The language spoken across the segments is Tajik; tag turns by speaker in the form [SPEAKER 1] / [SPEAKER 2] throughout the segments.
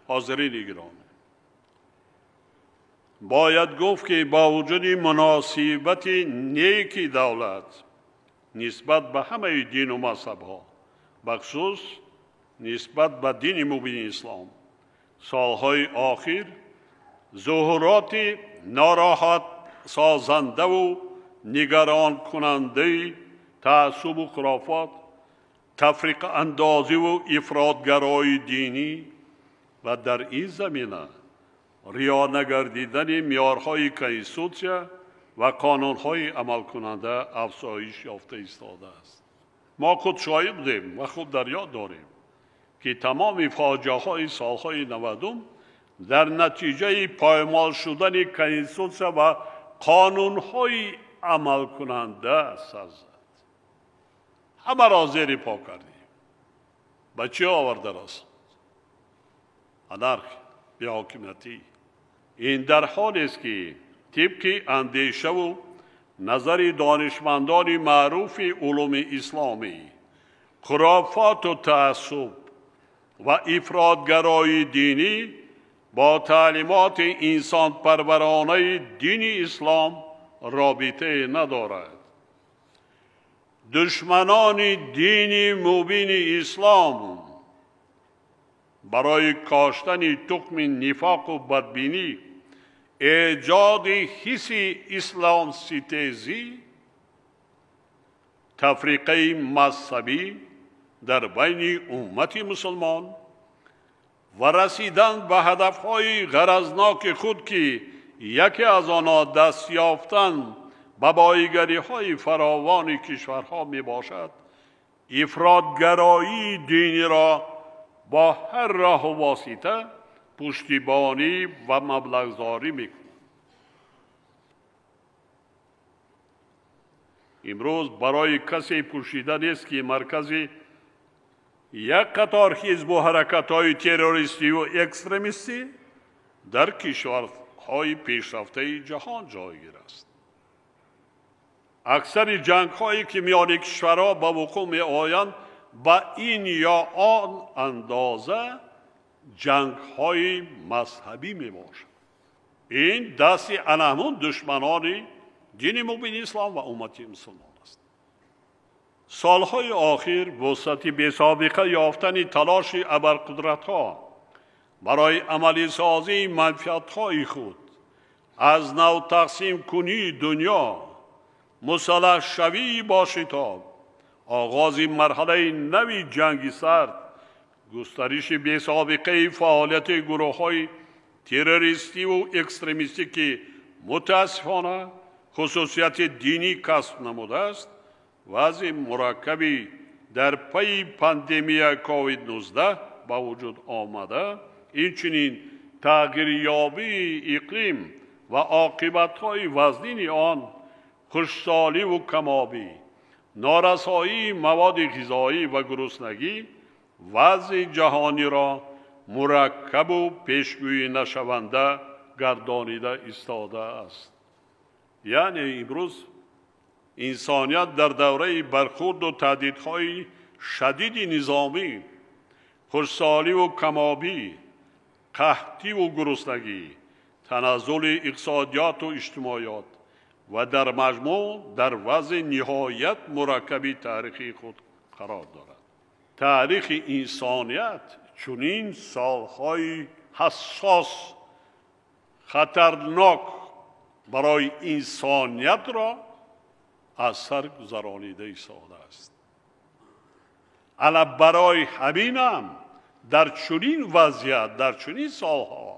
[SPEAKER 1] Ҳозирини гиромӣ, бояд гуфт, ки бо вуҷуди муносибати неки давлат нисбат ба ҳамаи дину мазҳабҳо, бахусус нисбат ба дини мубини ислом, солҳои охир зуҳуроти нороҳатсозандаву нигаронкунандаи таассубу хурофот, тафриқаандозиву ифротгарои динӣ ва дар ин замина риоя нагардидани меъёрҳои конститутсия ва қонунҳои амалкунанда афзоиш ёфта истодааст. Мо худ шоҳид будем ва худ дар ёд дорем, ки тамоми фоҷиаҳои солҳои 90 дар натиҷаи поймол шудани конститутсия ва қонунҳои амалкунанда сар зад. Ҳамаро зери по кардем. Ба чӣ оварда расонд? Анархия, беҳокимиятӣ. Ин дар ҳолест, ки тибқи андешаву назари донишмандони маъруфи улуми исломӣ, хурофоту таассуб ва ифротгароии динӣ бо таълимоти инсонпарваронаи дини ислом робитае надорад. Душманони дини мубини ислом барои коштани тухми нифоқу бадбинӣ, эҷоди ҳисси исломситезӣ, тафриқаи мазҳабӣ дар байни уммати мусулмон ва расидан ба ҳадафҳои ғаразноки худ, ки яке аз онҳо даст ёфтан ба боигариҳои фаровони кишварҳо мебошад, ифротгароии диниро бо ҳар роҳу восита пуштибонӣ ва маблағгузорӣ мекунад. Имрӯз барои касе пӯшида нест, ки маркази як қатор ҳизбу ҳаракатҳои террористиву экстремистӣ дар кишварҳои пешрафтаи ҷаҳон ҷойгир аст. Аксари ҷангҳое, ки миёни кишварҳо ба вуқӯъ меоянд, ба ин ё он андоза ҷангҳои мазҳабӣ мебошанд. Ин дасти анаҳмун душманони дини мубини ислом ва уммати мусулмон аст. Солҳои охир вусъати бесобиқа ёфтани талоши абарқудратҳо барои амалисозии манфиатҳои худ, аз нав тақсимкунии дунё, мусаллаҳшавии бо шитоб, оғози марҳалаи нави ҷанги сард, густариши бесобиқаи фаъолияти гурӯҳҳои террористиву экстремистӣ, ки мутаассифона хусусияти динӣ касб намудааст, вазъи мураккаби дар пайи пандемия COVID-19 ба вуҷуд омада, инчунин тағйирёбии иқлим ва оқибатҳои вазнини он, хушсоливу камобӣ, норасоии маводи ғизоӣ ва гуруснагӣ вазъи ҷаҳониро мураккабу пешгӯӣ нашаванда гардонида истодааст. Яъне имрӯз инсоният дар давраи бархурду таҳдидҳои шадиди низомӣ, хушсоливу камобӣ, қаҳтиву гуруснагӣ, таназзули иқтисодиёту иҷтимоиёт ва дар маҷмӯъ дар вазъи ниҳоят мураккаби таърихии худ қарор дорад. Таърихи инсоният чунин солҳои ҳассос, хатарнок барои инсониятро аз сар гузаронида истодааст. Ала барои ҳаминам дар чунин вазъият, дар чунин солҳо,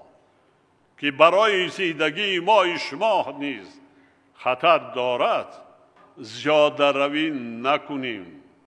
[SPEAKER 1] ки барои зиндагии мои шумо низ хатар дорад, зиёдаравӣ накунем.